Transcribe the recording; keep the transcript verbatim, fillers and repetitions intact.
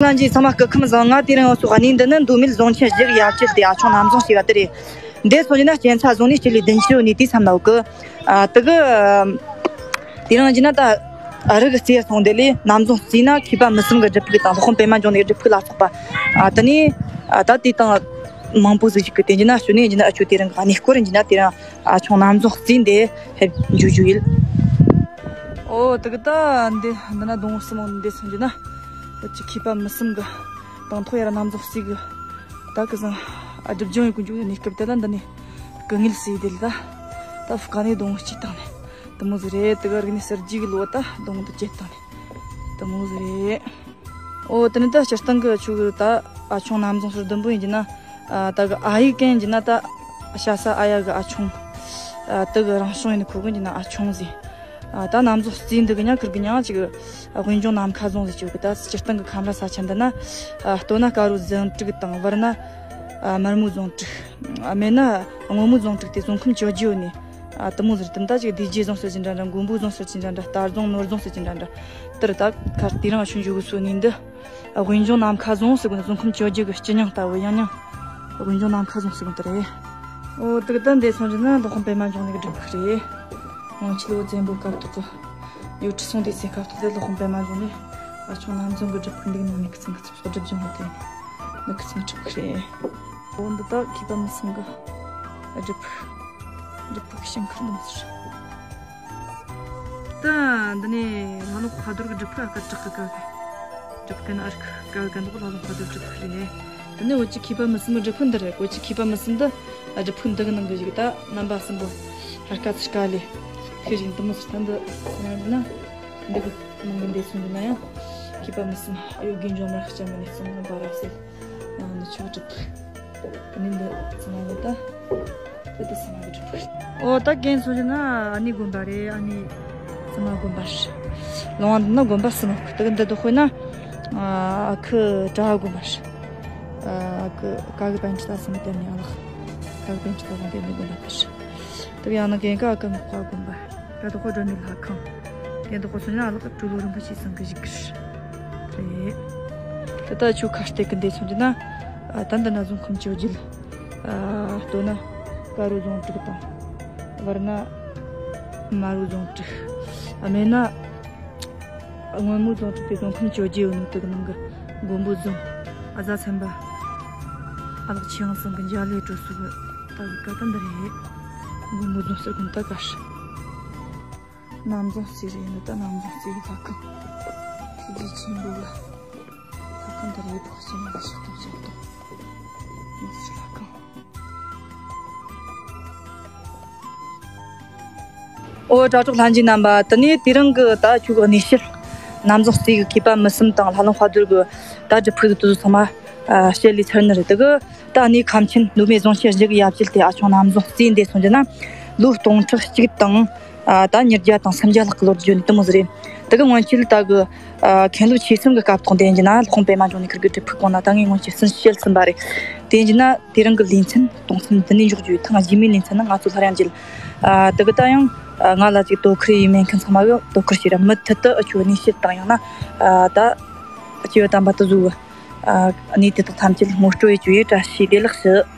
ལྷན་རྒྱས་ཚང་མ་སྐུ་ཁམས་བཟང་། ང་དེ་རིང་ཡོང་སོང་གནས་འདི་ནི་མདོ་སྨད་ཟུང་ཆེན་གཞི་གི་ཡ་གྱལ་དེ་ཨ་ཆུང་ནམ་ཟུང་ཟེར་བ་དེ་རེད། འདི་སོང་རྒྱུ་ན་སྐྱེ་འཚར་བཟུང་ནས་སྤྱི་ལོའི་བདུན་ཅུ་ནས་དེའི་མཚམས་ལ་ཡོད་གི། ཨ། དེ་གི། ཨ། དེ་རིང་རྒྱུ་ན་ད། ཨ། རི་གི་རྩེར་སོང་དེ་ལས་ནམ་ཟུང་རྩེ་ན་མཁས་པ་མི་གསུམ་གི་སྒྲུབ་ཕུག་དང་སློབ་དཔོན་པད་མ་འབྱུང་གནས་སྒྲུབ་ཕུག་ལ་སོགས་པ། ཨ། དེ་ནས། ཨ། ད་དེ་དང་མང་པོ་ཟིག་ཞིག་གི་དེ་རྒྱུ་ན་ཞུ་ནས་རྒྱུ་ན་ཨ་ཆུ་དེ་རིང་གི་གནས་སྐོར་རྒྱུ་ན་དེ་རིང་ཨ་ཆུང་ནམ་ཟུང་རྩེ་འདི་ཕེབས་འཇུ་རྒྱུ་ཡིན། ཨོ། དེ་གི་ད་འདི་འདི་ན་སྡོང་བོ་གསུམ་འདི་སོང་རྒྱུ་ན། འུ་ཅི་མཁས་པ་མི་གསུམ་གི་དང་ཐོག་ཡར་ནམ་ཟུང་རྩེ་གི། ད་གི་སང་ཨ་སྒྲུབ་སྦྱོང་ཡོད་གི་འཇུག་གནས་སྐབས་དེ་ལ་འདི་ནས་སྐུ་ངལ་སེལ་དེ་ལ་ད། ད་ཕུ་ཀ་ནས་སྡོང་བོ་གཅིག་བཏང་ནས་དེ་མོ་ཟིག་རེད། དེ་གི་རིག་གནས་གསར་བརྗེ་གི་ལོ་ད་སྡོང་བོ་དེ་བཅད་བཏང་ནས་དེ་མོ་ཟིག་རེད། ཨོ། དེ་ནི་ད་སྤྱིར་བཏང་གི་ཆུ་གི་ད་ཨ་ཆུང་ནམ་ཟུང་ཟུར་བདུན་པོ་ཡིན་གྱི་ན། ཨ། ད་གི་ཨ་ཡིག་གན་གྱི་ན་ད་ཤ་ས་ཨ་ཡ་གི་ཨ་ཆུང་། ཨ། དེ་གི་རང་བྱུང་ཡིན་ཁུ་གུན་གྱི་ན་ཨ་ཆུང་ཟེར། ཨ། ད་ནམ་ཟུང་རྩེ་འདི་གི་ཉག་ཁུར་གི་ཉག་ཅིག་དབོན་ལྗོངས་ནམ་མཁའ་ཟུང་ཟེར་ཆུ་གི་ད་སྤྱིར་བཏང་གི་ཁམས་ར་ས་ཆ་འདི་ན། ཨ། སྟོད་ན་དཀར་རོ་ཟུང་དྲུག་དང་བར་ན། ཨ། དམར་མོ་ཟུང་དྲུག་ཨ། སྨད་ན་སྔོན་མོ་ཟུང་དྲུག་དེ་ཟུང་ཁམས་བཅོ་བརྒྱད་ནས། ཨ། དེ་མོ་ཟིག་རེད། དེ་ད་ཅིག་སྡེ་བརྒྱད་ཟུང་ཟེར་གྱི་འདྲ་འདྲ། མགོན་པོ་ཟུང་ཟེར་གྱི་འདྲ་འདྲ། སྟག་ཟུང་ནོར་ཟུང་ཟེར་གྱི་འདྲ་འདྲ། དེར་ད་ཁ་དེ་རིང་ཆུང་ཆུང་གི་སོ་ནས་འདི། ཨ། དབོན་ལྗོངས་ནམ་མཁའ་ཟུང་ཟེར་གོ་ནི་ཟུང་ཁམས་བཅོ་བརྒྱད་གི་སྤྱི་མྱིང་ལྟ་བུ་ཡང་མྱིང་། དབོན་ལྗོངས་ནམ་མཁའ་ཟུང་ཟེར་གོ་ནི་དེ་རེད། ཨོ། དེ་གི་ད་འདི་སོང་རྒྱུ་ན་སློབ་དཔོན་པད་མ་འབྱུང་གནས་གི་སྒྲུབ་ཕུག་རེད། སྔོན་ཆད་ལོ་བཙན་པོ་སྐབས་ཐོག་གི་ཡུལ་གྲུ་སྲུང་དུས་ཚེ་སྐབས་ཐོག་དེ་སློབ་དཔོན་པད་མ་འབྱུང་གནས་ཨ་ཆུང་ནམ་ཟུང་གི་སྒྲུབ་ཕུག་འདི་གི་ནང་ནས་ཁི་ཚང་ཁི་ཚང་སྒྲུབ་སྦྱོང་བ་དེ་ནི་ཁི་ཚང་སྒྲུབ་ཕུག་རེད། འོ། འདི་དག་མཁས་པ་མི་གསུམ་གི་སྒྲུབ་ཕུག་སྒྲུབ་ཕུག་གི་ཞིང་ཁར་འདུག་ཟེར། ད་འདི་ནས་ལྷ་ལུང་ཁ་རྡོར་གི་སྒྲུབ་ཕུག་ཨ་ཁ་བྲག་གི་ཀ་གི་སྒྲུབ་ཕུག་ན་ཨར་ཁ་ག་ག་འདུག་ལྷ་ལུང་ཁ་རྡོར་སྒྲུབ་ཕུག་རེད། དེ་ནས་འུ་ཅི་མཁས་པ་མི་གསུམ་གི་སྒྲུབ་ཕུག་འདི་རེད། འུ་ཅི་མཁས་པ་མི་གསུམ་འདི་སྒྲུབ་ཕུག་འདི་གི་ནང་གི་ཞིག་ད་རྣམ་པ་གསུམ་པོ་ཧར་ཀ་ཚུར་ཀ་ལས་ཁི་རིང་དུ་མི་ཟེར། ད་འདི་ན་འདི་གི་ནང་གི་འདས་སོང་གི་ན་ཡང་མཁས་པ་མི་གསུམ་གཡོ་སྒྱུ་འཕྲུལ་མར་ལྕམ་མི་ནས་གསུམ་ལ་འབར་ར་སེ། ནང་ནི་ཆོག་གྲུབ། ཨ་ནི་འདི་ཚང་མ་ད་འདི་ཚང་མ་གི་གྲུབ། ཨོ། ད་རྒན་ཚོ་ཡིན་ན་ཨ་ནི་དགོན་པ་རེད། ཨ་ནི་ཚང་མ་དགོན་པ་རེད། ལོང་བ་འདི་ན་དགོན་པ་གསུམ། དེ་གི་འདི་དུ་དཔེར་ན། ཨ་ཁུ་གྲྭ་བ་དགོན་པ་རེད། ཨ་ཁུ་ག་གི་པན་ཆི་ད་སམ་དེ་ནི་ཨ་ལགས། ག་གི་པན་ཆི་ད་སམ་དེ་ནི་དགོན་པ་དེ་རེད། དེ་གི་ཡང་ན་རྒན་ག་ཨ་ཁུ་མག་པ་དགོན་པ། ད་དུ་ཁོ་སྒྲོལ་མའི་ལྷ་ཁང་། དེ་དུ་ཁོ་སོང་ན་ཨ་ལགས་སྤྲུལ་ལོ་རིན་པོ་ཆེ་ཚང་གི་བཞུགས་གི་རེད། ད་ལྟ་ཆུ་ཁ་སྟེགས་ཀྱི་འདས་སོང་རྒྱུ་ན། ཨ། ད་འདི་ན་ཟུང་ཁམས་བཅོ་བརྒྱད། ཨ། སྟོད་ན་དཀར་རོ་ཟུང་དྲུག་དང་། བར་ན་དམར་རོ་ཟུང་དྲུག་ཨ། སྨད་ན་སྔོན་མོ་ཟུང་དྲུག་པའི་ཟུང་ཁམས་བཅོ་བརྒྱད་ཡོད་ནོ་དེ་གི་ནང་གི་མགོན་པོ་ཟུང་ཨ་ཟ་སེམས་དཔའ་ཨ་ལགས་ཆེ་ཡང་ཚང་གི་འཇའ་ལུས་སྤྲུལ་སྐུ་གི་ད་གི་ཀ་ད་འདི་རེད། མགོན་པོ་ཟུང་ཟེར་གོ་ནོ་ད་ག་རེད། ནམ་ཟུང་རྩེ་རེད། འདི་ད་ནམ་ཟུང་རྩེ་གི་ལྷ་ཁང་། ཐུགས་རྗེ་ཆེན་པོ་གི་ལྷ་ཁང་འདི་རེད། བོགས་ཆེན་མོ་གི་ཕྱག་སྟོང་ཕྱག་སྟོང་། ནུབ་ཕྱོགས་ལྷ་ཁང་། ཨོ། དྲ་གྲོགས་ལྷན་རྒྱས་རྣམ་པ། དེ་ནས་དེ་རིང་གི་ད་ཆུ་གི་གནས་བཤད། ནམ་ཟུང་རྩེ་གི་མཁས་པ་མི་གསུམ་དང་ལྷ་ལུང་དཔལ་རྡོར་གི་ད་སྒྲུབ་ཕུག་གི་དུ་ཚང་མ་བཤད་ལས་ཚར་ནི་རེད། དེ་གི་ད་གནས་ཁམས་ཆེན་མདོ་སྨད་ཟུང་ཆེན་གཞི་གི་ཡ་གྱལ་དེ་ཨ་ཆུང་ནམ་ཟུང་རྩེ་འདས་སོང་རྒྱུ་ན་ལོ་སྟོང་ཕྲག་གཅིག་དང་། ཨ། ད་ཉིས་བརྒྱ་དང་སུམ་བརྒྱ་ལྷག་གི་ལོ་རྒྱུས་ནི་དེ་མོ་ཟིག་རེད། དེ་གི་སྔོན་ཆད་ད་གི་ཨ་མཁན་སློབ་ཆོས་གསུམ་གི་སྐབས་ཐོག་འདས་རྒྱུ་ན་སློབ་དཔོན་པད་མ་འབྱུང་གནས་ཁུར་གི་སྒྲུབ་ཕུག་གོང་ན་ད་ངས་སྔོན་ཆད་ཟིན་བཤད་ཟིན་པ་རེད། དེ་ཡིན་རྒྱུ་ན་དེ་རིང་གི་ལེ་ཚན་སྟོང་ཚན་འདི་ནས་འཇོག་རྒྱུ་ཡོད། ཐེངས་རྗེས་མའི་ལེ་ཚན་ནང་ང་ཚོ་སླར་ཡང་མཇལ། ཨ། དེ་གི་ད་ཡང་ཨ་ང་ལ་ཅིག་དོ་ཁུར་ཡིན་མེད་མཁན་ཚང་མ་གི་དོ་ཁུར་བྱེད་ར། མུ་མཐུད་དུ་ཨ་ཆུ་གནས་བཤད་དང་ཡང་ན་ཨ་ད་སྐྱེ་བོ་དམ་པ་དུ་བཟོ་གི་ཨ་གནས་དེ་དག་ཐམས་ཅད་ངོ་སྤྲོད་ཡེད་རྒྱུ་ཡིན། བཀྲ་ཤིས་བདེ་ལེགས་ཞུ།